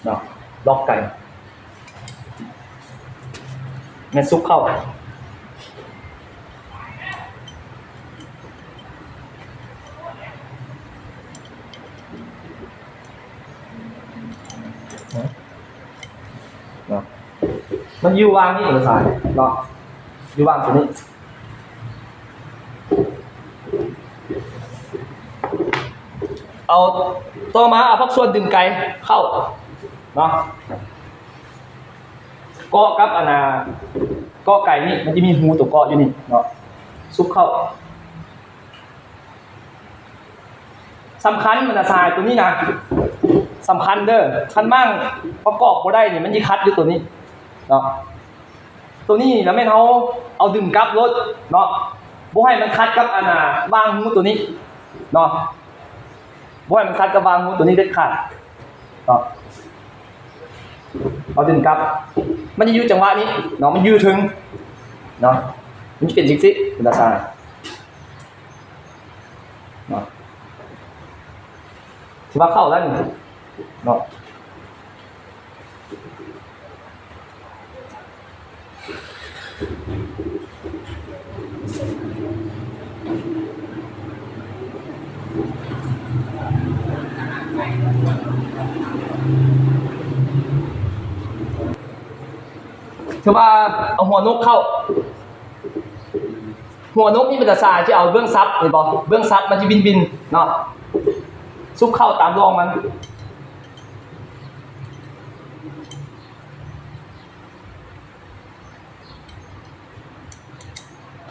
ເນາະ ລັອກໄກ່ ແມ່ນສຸກເຂົ້າ ເນາະ ມັນຢູ່ວາງນີ້ ສາຍເນາະ ຢູ່ວາງຕົວນີ້. ເອົາ ຕໍ່ມາເອົາພາກສ່ວນດຶງໄກ່ເຂົ້າເນາະ ເກາະກັບອັນນ່າ ເກາະໄກ່ນີ້ ມັນຈະມີຮູຕົວເກາະຢູ່ນີ້ເນາະ ຊຸກເຂົ້າ. ສຳຄັນ ມັນນະ ສາຍຕົວນີ້ນະ ສຳຄັນເດີ ຄັນມ້າງປະກອບບໍ່ໄດ້ນີ້ ມັນຊິຂັດຢູ່ຕົວນີ້ເນາະ. ຕົວນີ້ນະແມ່ນເຮົາເອົາດຶງກັບໂລດເນາະ ບໍ່ໃຫ້ມັນຂັດກັບອັນນ່າ ວາງຮູຕົວນີ້ເນາະ ບໍ່ໃຫ້ມັນຂັດກັບວາງຮູຕົວນີ້ເດັດຂາດເນາະ. ເອົາດຶງກັບ ມັນຈະຢູ່ຈັງຫວະນີ້ເນາະ ມັນຢູ່ເທິງເນາະ ມັນຈະເປັນຈັ່ງຊີ້ ເປັນຕາຊາເນາະ ຖືວ່າເຂົ້າແລ້ວນີ້ເນາະ. ຖືວ່າເອົາຫົວນົກເຂົ້າ ຫົວນົກນີ້ເປັນຕາຊາຍ ຊິເອົາເບື້ອງສັບ ເຫັນບໍ່ ເບື້ອງສັບມັນຊິບິນໆເນາະ ຊຸກເຂົ້າຕາມຮ່ອງມັນ.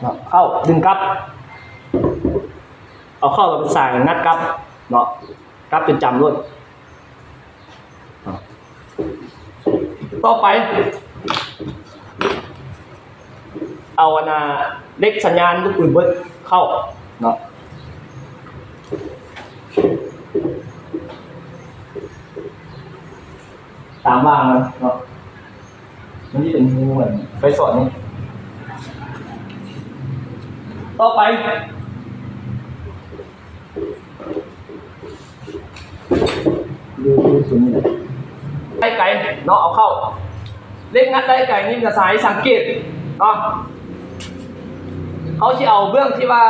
ເນາະ ເຂົ້າດຶງກັບ ເອົາເຂົ້າແລ້ວເປັນສາຍງັດກັບເນາະ ກັບຈົນຈຳໂລດ. ຕໍ່ໄປ ເອົາອັນນ່າ ເຫຼັກສັນຍານລູກປືນເບີດເຂົ້າເນາະ ຕາມວາງມັນເນາະ ມັນຈະເປັນຮູອັນໄຟສອດນີ້. ຕໍ່ໄປ ໄດ້ໄກເນາະ ເອົາເຂົ້າ ເຫຼັກງັດໄດ້ໄກນີ້ນະ ສາຍ ສັງເກດເນາະ ເຮົາຊິເອົາເບື້ອງທີ່ວ່າ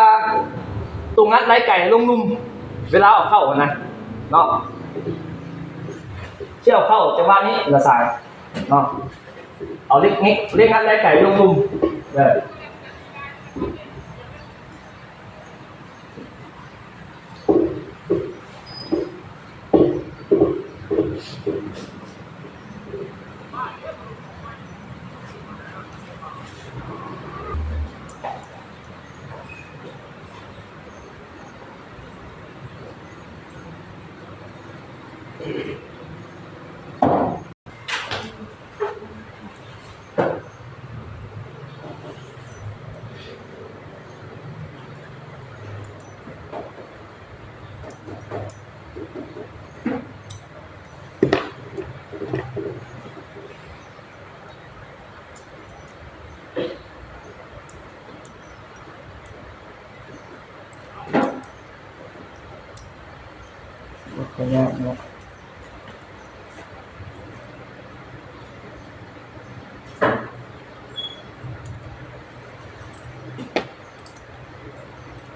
ຕົວງັດໄດ້ໄກລົງລຸ່ມ ເວລາເອົາເຂົ້າຫັ້ນນະເນາະ ຊິເອົາເຂົ້າຈັງຫວະນີ້ນະ ສາຍເນາະ ເອົາເຫຼັກນີ້ ເຫຼັກງັດໄດ້ໄກລົງລຸ່ມ ເອີ. ບໍ່ຄ່ອຍຍາກເນາະ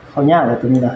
ເຂົ້າຍາກແຫຼະຕົວນີ້ນະ.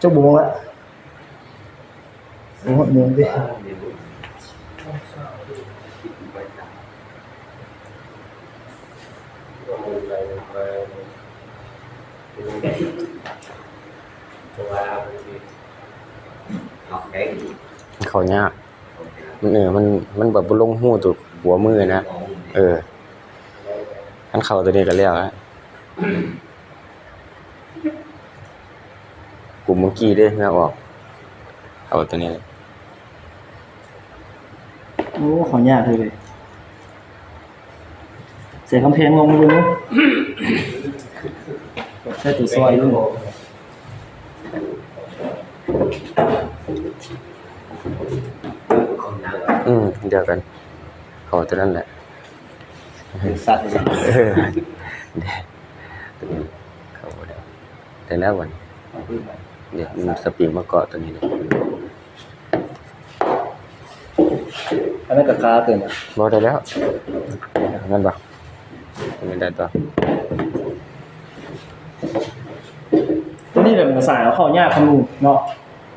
ຈັກໂມງລະ? ໂອ້ ໂມງເດ. ເພາະວ່າມັນຊິອອກໄດ້ດີ. ເຂົ້າຍາກ ມັນ ເອີ ມັນ ມັນແບບບໍ່ລົງຮູໂຕ ຫົວມືນະ ເອີ ຄັນເຂົ້າໂຕນີ້ກໍແລ້ວນະ ກຸ່ມເມື່ອກີ້ເດ້ ແນວອອກ ເຂົ້າໂຕນີ້ ໂອ້ ເຂົ້າຍາກເລີຍ. ໃສ່ກຳແພງລົງເບິ່ງເດີ ໃສ່ຕົວຊ່ອຍເບິ່ງ ອືມ ດຽວກັນ ເຂົ້າຕົວນັ້ນແຫຼະ ສັດ ເອີ ເຂົ້າບໍ່ໄດ້ ໄດ້ແລ້ວບັດນີ້ ດຽວ ສະປຣິງມາເກາະຕົວນີ້ເດ້. ອັນນັ້ນກໍຄາເກີນ ບໍ່ໄດ້ແລ້ວ ແມ່ນບໍ່ ແມ່ນໄດ້ຕໍ່ ຕົວນີ້ແຫຼະມັນສາຍເອົາເຂົ້າຍາກກວ່າໝູ່ເນາະ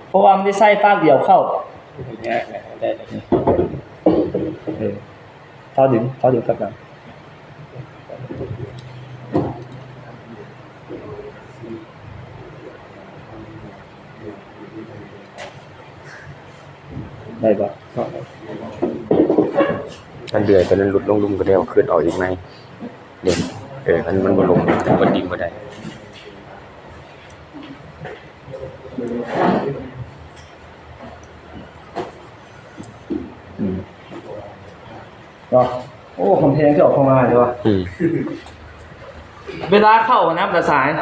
ເພາະວ່າມັນໄດ້ໃຊ້ປາກດຽວເຂົ້າ ຍາກນະ ໄດ້ແລ້ວ ເອີ ເຝົ້າດຶງ ເຝົ້າດຶງກັບຫຼັງ ໄດ້ບໍ່? ຄັນເດືອຍຕົວນັ້ນຫຼຸດລົງລຸ່ມກໍໄດ້ ເອົາຂຶ້ນອອກອີກໃໝ່ເດ້ ເອີ ມັນ ມັນບໍ່ລົງ ມັນດິ້ນບໍ່ໄດ້ ອືມ ເນາະ ໂອ້ ຄຳແພງທີ່ອອກເຂົ້າງ່າຍເດ້ວະ ອືມ ເວລາເຂົ້ານະ ປະສານ